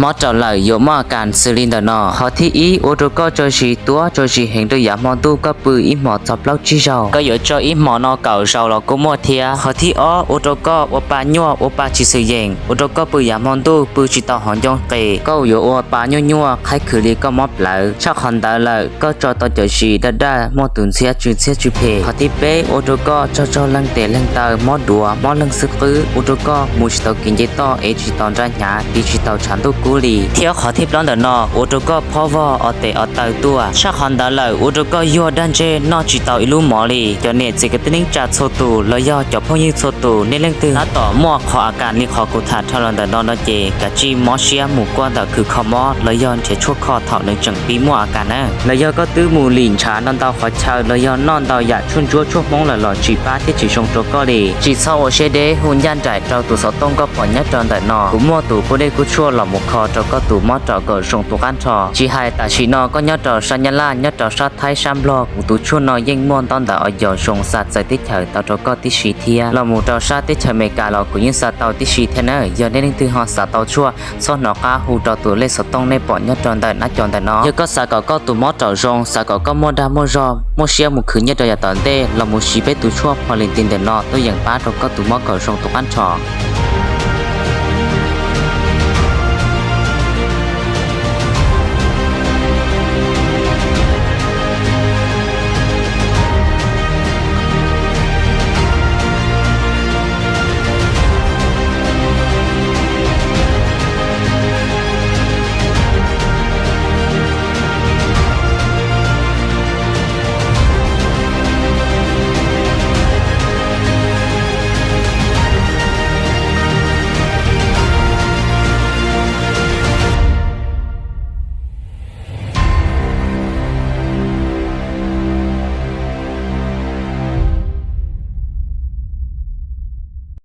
Mob raum lawm yuav muaj a kas xws li ntawm no. Qhov thib ib, ua rau koj tso zis tuab tso zis heev rau yav hmo ntuj, koj pw ib hmos txog plaub tsib zaug. Koj yuav tso ib hmos no kaum zaus los kuj muaj thiab. Qhov thib ob, ua rau koj ua pa nyuaj ua pa tsis xwm yeem, ua rau koj pw yav hmo ntuj pw tsis tau hauv ncoo qis, koj yuav ua pa nyuaj nyuaj qhaib khwv li koj mob plawv. Tshaj qhov ntawd lawm, koj tso tau cov zis daj daj muaj tus ntxhiab tsw ntxhiab tsw phem. Qhov thib peb, ua rau koj tsaug tsaug leeg tes leeg taw, mob duav mob leeg xwb qwb, ua rau koj mus tsis tau kev nce toj, ev tsis tau nra hnyav, tiv tsis tau tshav ntuj kub li. Thiab qhov thib plaub ntawm no, ua rau koj phob vog o tes o taw tuaj. Tshaj qhov ntawd lawm, ua rau koj yuag daj ntseg noj tsis tau ib lub mov li. Cov niam txiv kwv tij neej tsa txhua tus los yog cov phooj ywg txhua tus, nej leej twg tab tom muaj qhov a kas li qhov kuv tham dhau los ntawm no no ces kav tsij mob siab mus kuaj ntawm khwv kho mob los yog nrhiav tshuaj kho thaum nws tseem pib muaj a kas na. Los yog koj twb mus lim ntshav ntau ntau qhov chaw los yog noj ntau yam tshuaj ntsuab tshuaj hmoob lawm los tsis pab thiab tsis zoo rau koj li. Tsis txhob ua siab deb, hu ncaj nraim rau tus xov tooj koj pom nyob rau ntawm no, kuv muaj tus kuj dej kuj tshuaj los mus kho rau koj tus mob raum kom zoo tu qab nrho. Tsis hais tam sim no koj nyob rau sab Nyab Laj, nyob rau sab Thaib, sab Nplog, kuv tus tshuaj no yeej muaj ntaub ntawv o yos zoo xa txawv teb chaws tau rau koj tib si thiab. Los mus rau sab teb chaws Amelikas los kuv yeej xa tau tib si thiab na. Yog nej leej twg ho xav tau tshuaj, txhob hnov qab hu rau tus lej xov tooj nej pom nyob rau ntawm nab co ntawm no. Yog koj xav kom koj tus mob raum zoo, xav kom koj muaj dag muaj zog, muaj siab mus khwv nyiaj rau yav tom ntej, los mus siv peb tus tshuaj Pho Lis Tis ntawm no tuaj yeem pab rau koj tus mob kom zoo tu qab nrho.